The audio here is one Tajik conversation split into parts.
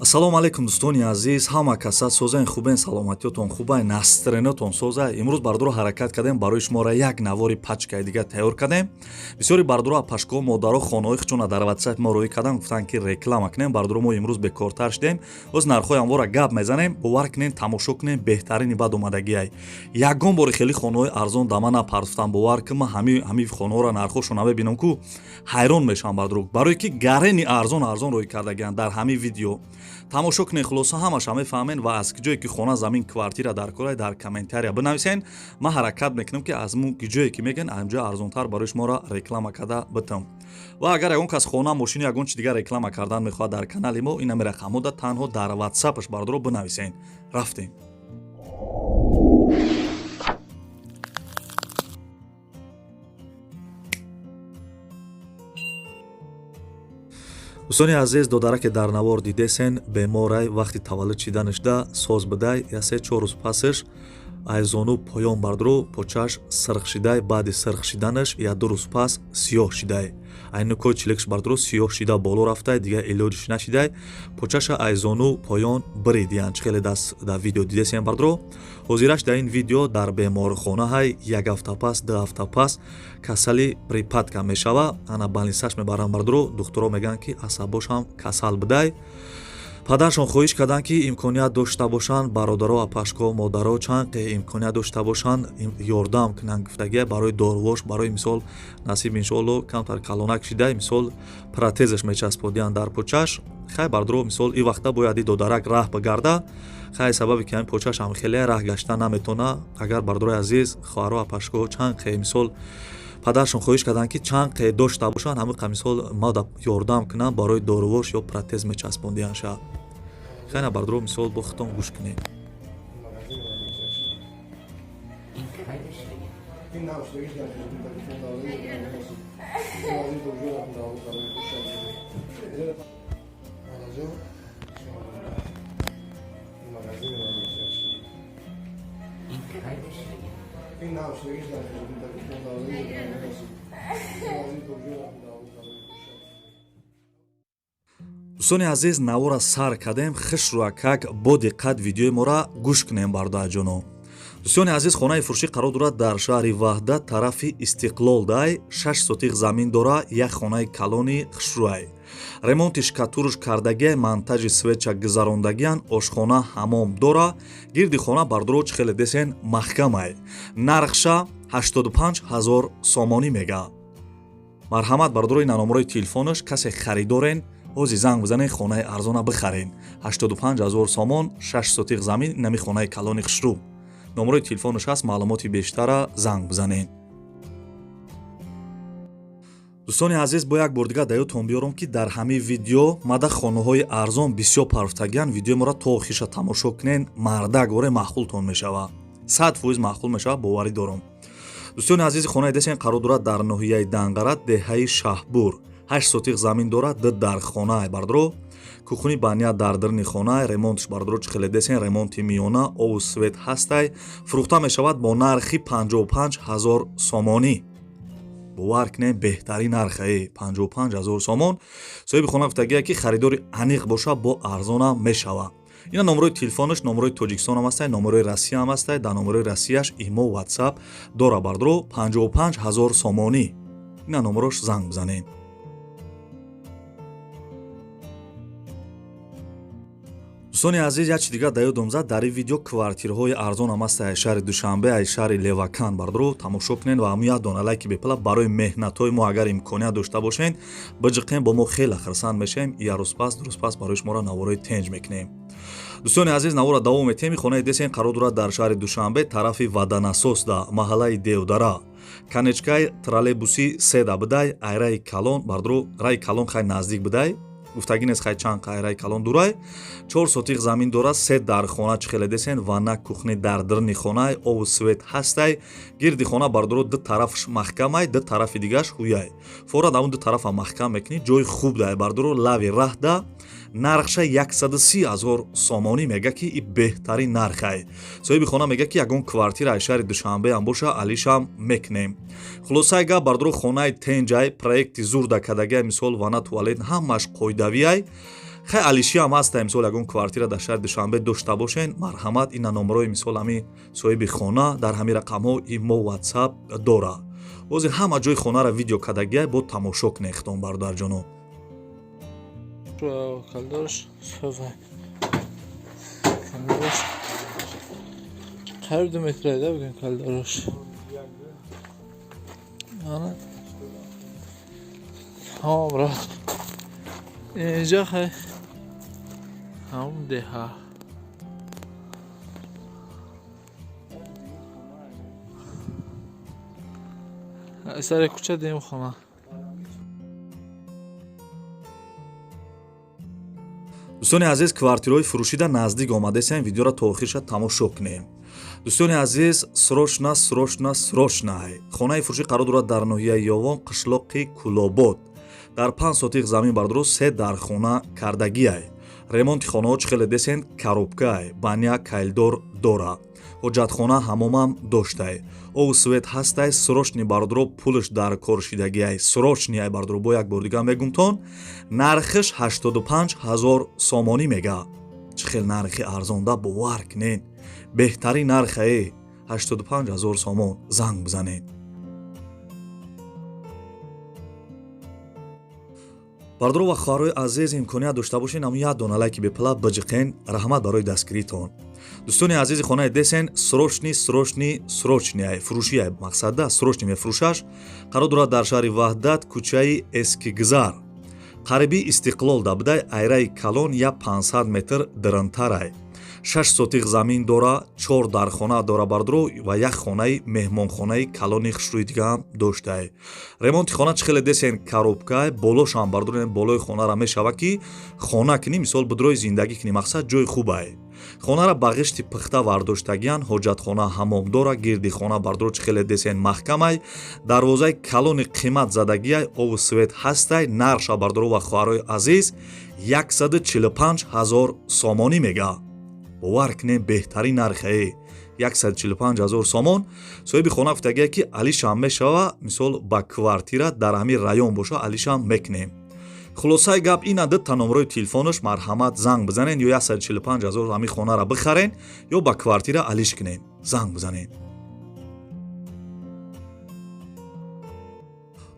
Ассалому алайкум, дӯстони азиз, ҳама каса созаен, хубен, саломатиётон хубай, настроениятон соза. Имрӯз, бардоро, ҳаракат кардем, барои шуморо як навори пачкаи дига тайёр кардем. Бисёри бардоро, апашко, модаро хонаҳои худшона дар ватсап мо рӯй кардам, гуфтанд, ки реклама кунем. Бардоро, мо имрӯз бекортар шудем, оз нархҳои амвора гап мезанем. Бовар кунем, тамошо кунем, беҳтарини бад омадагиай. Ягон бори хеле хонаҳои арзон дама напартофтам. Бовар кун, ман ҳами хонаҳоро нархҳошона мебинам ку, ҳайрон мешавам, бардоро, барое ки гарени арзон арзон рӯй кардагианд дар ҳамин видео. Тамошо кунед, хулоса ҳамаша мефаҳмед. Ва аз ҷое ки хона, замин, квартира дар кора, дар комментария бинависен, ман ҳаракат мекунам, ки аз ҷое ки мегӯен, анҷо арзонтар барои шуморо реклама карда битам. Ва агар ягон кас хона, мошину, ягон чи дигар реклама кардан мехоҳад дар канали мо, инами рақамҳода танҳо дар ватсапаш, бардоро, бинависен. Рафтем. Дӯстони азиз, додараке дар навор дидесен, беморай. Вақти таваллуд шиданашда соз бидай, я 3-4 рӯз пасаш айзону поён бардро почаш сирх шидай. Баъди сирх шиданаш я 2 рӯз пас сиёҳ шидай. Айнукои чилекш, бардро, сиёҳ шида боло рафтай, дигар илоҷиш нашидай. Почаша айзону поён биридиян, чӣ хеле даст дар видео дидесен, бардро. Ҳозираш дар ин видео дар беморхона ҳай. Як ҳафта пас, 2 ҳафта пас касали припадка мешава. Ана больницаш мебаранд, бардро. Духтуро мегӯянд, ки асабош ҳам касал бидай. Падаршон хоҳиш карданд, ки имконият дошта бошанд, бародаро, апашко, модаро, чанд имконият дошта бошанд, ёрдам кунанд, гуфтагия, барои дорувош. Барои мисол, насиб, иншоалло, камтар калонак шидай, мисол, протезаш мечасподиянд дар почаш. Хай, бардро, мисол, и вақта бояд и додарак раҳ бигарда. Хай, сабаби ки ҳамин почаш ҳам хеле раҳ гашта наметона. Агар, бардорои азиз, хоҳаро, апашко, чанд мисол, падаршон хоҳиш карданд, ки чанд қе дошта бошанд, ҳамин мисол мада ёрдам кунанд, барои дорувош ё протез мечаспондиянд ша. Хайна, бардро, мисол, бо худтон гӯш кунед. Дӯстони азиз, навора сар кардем. Хушрӯакак, бо диққат видеои моро гӯш кунем, бародарҷоно. Дӯстони азиз, хонаи фурӯшӣ қарор дорад дар шаҳри Ваҳдат, тарафи Истиқлол дай. 6 сотиқ замин дора, як хонаи калони хушрӯай, ремонти шкатуруш кардагиай, монтажи светча гузарондагиян, ошхона, ҳамом дора. Гирди хона, бардоро, чӣ хеле десен, маҳкамай. Нархша 85 ҳазор сомонӣ мега. Марҳамат, бардорои, на номерои телефонаш. Касе харидорен, ҳози занг бизанед, хонаи арзона бихарен. 85 ҳазор сомон, 6 сотиқ замин, инами хонаи калони хушрӯ. Номерои телефонаш ҳаст, маълумоти бештара занг бизанед. Дӯстони азиз, бо як бор дигар да ёдтон биёрам, ки дар ҳамин видео мада хонаҳои арзон бисёр парфтагиян. Видеои моро то охириша тамошо кунен, мардак оре маъқултон мешава, 100% маъқул мешава, боварӣ дорам. Дӯстони азизи, хонаи десен қарор дорад дар ноҳияи Данғара, деҳаи Шаҳбур. 8 сотиқ замин дорад, ду дар хона, бардро, кухни баня дар дарни хона. Ремонтш, бардро, чӣ хеле десен, ремонти миёна, обу свет ҳастай. Фурӯхта мешавад бо нархи 55 ҳазор сомонӣ. Бовар кунем, беҳтарин нархае, 55 ҳазор сомон. Соҳиби хона гуфтагия, ки харидори аниқ боша, бо арзонам мешава. Ина номерои телефонаш, номерои Тоҷикистон ҳам ҳастай, номерои Россия ҳам ҳастай. Дар номерои Россияш имо, ватсап дора, бардро. 55 ҳазор сомонӣ, ина номерош, занг бизанед. Дӯстони азиз, як чи дигар да ёдом зад: дар ин видео квартираҳои арзон ҳам ҳаст ай шаҳри Душанбе, ай шаҳри Левакан. Бардро, тамошо кунед ва ҳамун як дона лайки бепала барои меҳнатҳои мо, агар имконият дошта бошед, биҷиқем, бо мо хеле хурсанд мешавем. Як рӯз пас, 2 рӯз пас барои шуморо наворои тенҷ мекунем. Дӯстони азиз, навора давом метиҳем. Хонаи десен қарор дорад дар шаҳри Душанбе, тарафи Ваданасосда, маҳаллаи Девдара, конечкаи троллейбуси седа бидай. Айраи калон, бардро, раи калон хай наздик бидай, гуфтагӣ нест, хай чанд қайраи калон дурай. 4 сотиқ замин дорад, се дар хона, чӣ хеле десен, ванна, кухни дар дарни хона, обу свет ҳастай. Гирди хона, бардоро, ду тарафш маҳкамай, ду тарафи дигаш ҳуяй. Форад ҳамун ду тарафа маҳкам мекунӣ, ҷои хуб дай, бардоро, лави раҳда. Нархша 130 ҳазор сомонӣ мега, ки и беҳтарин нархай. Соҳиби хона мега, ки ягон квартира ай шаҳри Душанбеам боша, алишам мекунем. Хулосаи гап, бардоро, хонаи тенҷай, проекти зурда кардагиай, мисол, ванна, туалет ҳамаш қоидавиай. Хай, алишиам ҳаста. Мисол, ягон квартира дар шаҳри Душанбе дошта бошен, марҳамат, ина номерои, мисол, ҳами соҳиби хона, дар ҳамин рақамҳо имо, ватсап дора. Ҳозир ҳама ҷои хонаро видео кардагиай, бо тамошо кунед хитон, бародарҷоно. Калдорш созай. Калдорш қариб 2 метр айда бигем калдорш. Ана. Ҳа, брат. Инҷа хай ҳам деҳа. Сари кӯча дем хона. Дӯстони азиз, квартираҳои фурӯшида наздик омадесем, видеоро то охирша тамошо кунем. Дӯстони азиз, срочно, срочно, срочно! Хонаи фурӯшӣ қарор дорад дар ноҳияи Ёвон, қишлоқи Кулобод. Дар 5 сотих замин, бардоро, се дархона кардагиай. Ремонти хонаҳо чӣ хеле десен, коробкай, баня, кайлдор дора, ҳоҷатхона, ҳамомам доштай, обу свет ҳастай. Срочный, бардоро, пулш дар кор шидагиай, срочный, бардоро. Бо як бор дига мегумтон, нархиш 85 ҳазор сомонӣ мега. Чӣ хел нархи арзонда, бовар кунед, беҳтарин нархае, 85 ҳазор сомон. Занг бизанед. Бародаро ва хоҳарои азиз, имконият дошта бошед, ҳамун як дона лайки бепила биҷиқен. Раҳмат барои дастгиритон. Дӯстони азизи, хонаи десен, срочный, срочный, срочный фурӯшия, мақсада срочный мефурӯшаш. Қарор дорад дар шаҳри Ваҳдат, кӯчаи Эскигзар, қариби Истиқлол дабудай, айраи калон я 500 метр дирантарай. 6 сотих замин дора, чор дархона дора, бардро, ва як хонаи меҳмонхонаи калони хушрӯи дигаам доштай. Ремонти хона чӣ хеле десен, коробкай, болошам, бардро, болои хонара мешава ки хона кунӣ, мисол, будрои зиндагӣ кунӣ. Мақсад, ҷои хубай. Хонара ба ғишти пухта вардоштагиян, ҳоҷатхона, ҳамом дора. Гирди хона, бардро, чӣ хеле десен, маҳкамай, дарвозаи калони қимат задагиай, обу свет ҳастай. Нархша, бардоро ва хоҳарои азиз, 145 ҳазор сомонӣ мега. Бовар кунем, беҳтарин нархае, 145 ҳазор сомон. Соҳиби хона гуфтагия, ки алишам мешава, мисол, ба квартира дар ҳамин район боша, алишам мекунем. Хулосаи гап, ина дута номерои телефонаш, марҳамат, занг бизанед, ё 145 ҳазор ҳамин хонара бихарен, ё ба квартира алиш кунед. Занг бизанед.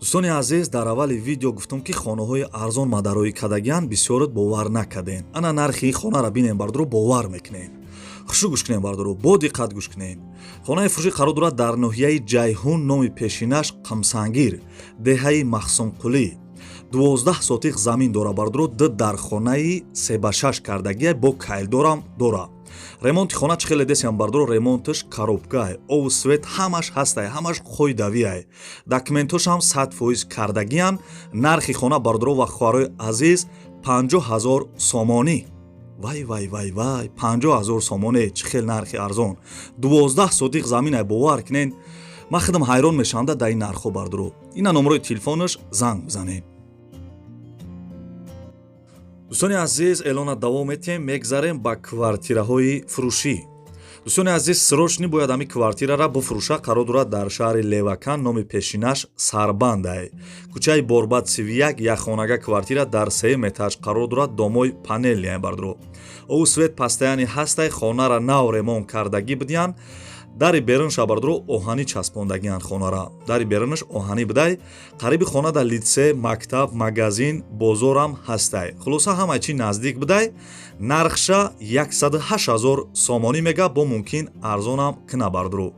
Дӯстони азиз, дар аввали видео гуфтам, ки хонаҳои арзон мадароӣ кардагиян, бисёрат бовар накардем. Ана нархи ин хонара бинем, бардоро, бовар мекунем. Хушу гӯш кунем, бардоро, бо диққат гӯш кунем. Хонаи фурӯшӣ қарор дорад дар ноҳияи Ҷайҳун, номи пешинаш Қамсангир, деҳаи Махсумқулӣ. 12 сотих замин дора, бардоро, ду дархонаи 3 ба 6 кардагия, бо кайлдорам дора. Ремонти хона чӣ хеле десиам, бардоро, ремонташ коробкай, обу свет ҳамаш ҳастай, ҳамаш қоидавиай, документошам 100% кардагиян. Нархи хона, бардоро ва хоҳарои азиз, 50 ҳазор сомонӣ. Вай, вай, вай, вай, 50 ҳазор сомоне, чӣ хел нархи арзон! 12 сотих заминай, бовар кунен, ман худам ҳайрон мешавам да ин нархҳо, бардоро. Ина номерои телефонаш, занг бизанед. Дӯстони азиз, эълона давом метиҳем, мегзарем ба квартираҳои фурӯшӣ. Дӯстони азиз, срочный бояд ҳамин квартирара бифурӯша. Қарор дорад дар шаҳри Левакан, номи пешинаш Сарбандай, кӯчаи Борбад, 31, якхонага квартира дар сеюм этаж қарор дорад, домои панельный, бардро, обу свет постоянный ҳастай. Хонара нав ремонт кардагӣ будиянд. Дари берунша, бардро, оҳанӣ часпондагианд хонара, дари берунаш оҳанӣ будай. Қариби хона дар литсей, мактаб, магазин, бозорам ҳастай. Хулоса, ҳамаи чи наздик будай. Нархша 108 ҳазор сомонӣ мега, бо мумкин арзонам кина, бардро.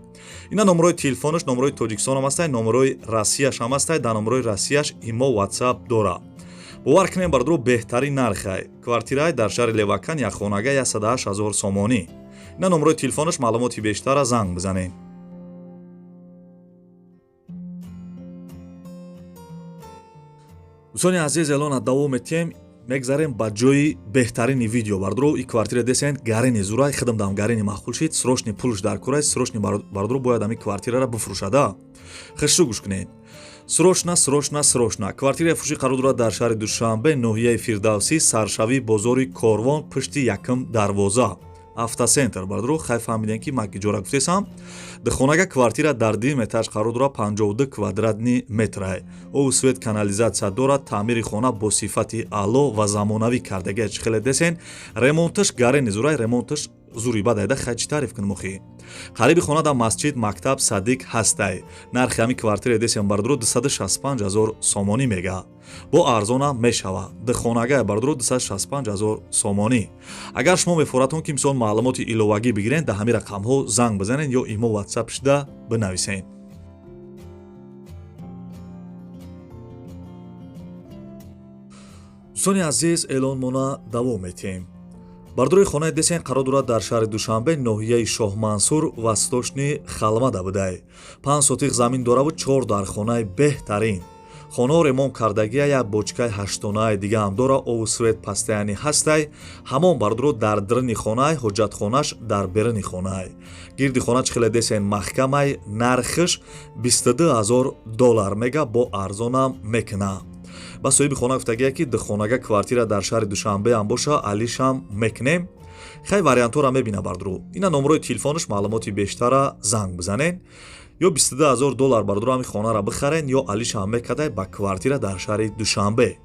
Ина номерои телефонаш, номерои Тоҷикистонам ҳастай, номерои Россияш ҳам ҳастай. Дар номерои Россияш имо, ватсап дора. Бовар кунем, бардро, беҳтарин нархай квартираи дар шаҳри Левакан, якхонага, 108 ҳазор сомонӣ. Ина номерои телефонаш, маълумоти бештара занг бизанед. Дӯстони азиз, эълона давом метиҳем, мегзарем ба ҷои беҳтарини видео, бардро. И квартира десен, гарени зурай, хидам дам гарени маъқул шид. Срочный пулш дар курай, срочный, бардро, бояд ҳамин квартирара бифурӯшада. Хушрӯ гӯш кунед. Срочно, срочно, срочно! Квартираи фурӯшӣ қарор дорад дар шаҳри Душанбе, ноҳияи Фирдавсӣ, саршавии бозори Корвон, пушти якум дарвоза. Автоцентр бардро хай фаҳмидем ки ман иҷора гуфтесам. Духонага квартира дар дуюм этаж қарор дорад, 52 квадратный метрай. Об, свет, канализация дорад. Таъмири хона бо сифати аъло ва замонавӣ кардагия. Чӣ хеле десен, ремонташ гарени зурай, ремонташ зури бадайда. Хай, чӣ таъриф кунем охи? Қариби хона дар масҷид, мактаб, садик ҳастай. Нархи ҳамин квартира десем бардро 265 ҳазор сомонӣ мега, бо арзонам мешава. Духонагая бардро 265 ҳазор сомонӣ. Агар шумо мефоратон ки мисол маълумоти иловагӣ бигирен, дар ҳамин рақамҳо занг бизанед ё имо, ватсап шуда бинависед. Дӯстони азиз, эълонмона давом метиҳем. Бардорои хонаи десен қарор дорад дар шаҳри Душанбе, ноҳияи Шоҳмансур, Восточный Халмада будай. 5 сотих замин дораву чор дархонаи беҳтарин. Хонао ремонт кардагия, як бочкаи ҳаштонаи дигаам дора. Обу свет постоянный ҳастай. Ҳамон бардоро дар даруни хонаи, ҳоҷатхонаш дар беруни хонаай. Гирди хона чӣ хеле десен маҳкамай. Нархш 22 000 доллар мега, бо арзонам мекуна. Ба соҳиби хона гуфтагия, ки духонага квартира дар шаҳри Душанбеам боша, алишам мекунем. Хай, вариантҳоро мебина бардуру. Ина номерои телефонаш, маълумоти бештара занг бизанед. Ё 22 000 доллар бардуру ҳами хонаро бихарен, ё алишам мекадай ба квартира дар шаҳри Душанбе.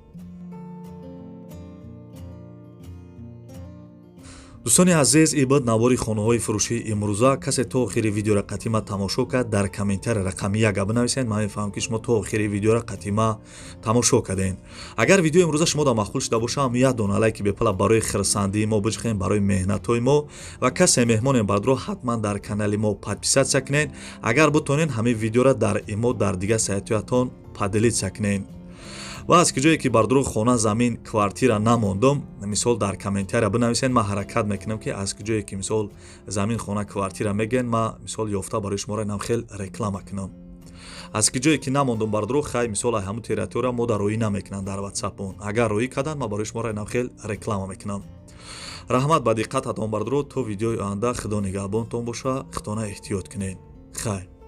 Дӯстони азиз, ин буд навори хонаҳои фурӯшии имрӯза. Касе то охири видеора қатима тамошо кард, дар комментария рақами яка бинависед. Ман мефаҳмам, ки шумо то охири видеора қатима тамошо кардем. Агар видеои имрӯза шумо да маъқул шуда бошам, як дона лайки бепала барои хирсандии мо биҷихем, барои меҳнатҳои мо. Ва касе меҳмонем бардро, ҳатман дар канали мо подписаться кунед. Агар бутонед, ҳамин видеора дар имо, дар дигар сайтҳоятон поделиться кунед. Ва аз киҷое ки бардуру хона, замин, квартира намондум, мисол дар комментария бинависед, ман ҳаракат мекунам, ки аз киҷое ки мисол замин, хона, квартира мегӯен, ман мисол ёфта барои шуморо инам хел реклама кунам. Аз киҷое ки намондум бардуру, хай, мисол ай ҳамун территория мо дар роӣ намекунанд дар ватсапон. Агар роӣ карданд, ман барои шуморо инам хел реклама мекунам. Раҳмат ба диққататон бардуру. То видеои оянда худо нигаҳбонтон боша. Худона эҳтиёт кунед. Хайр.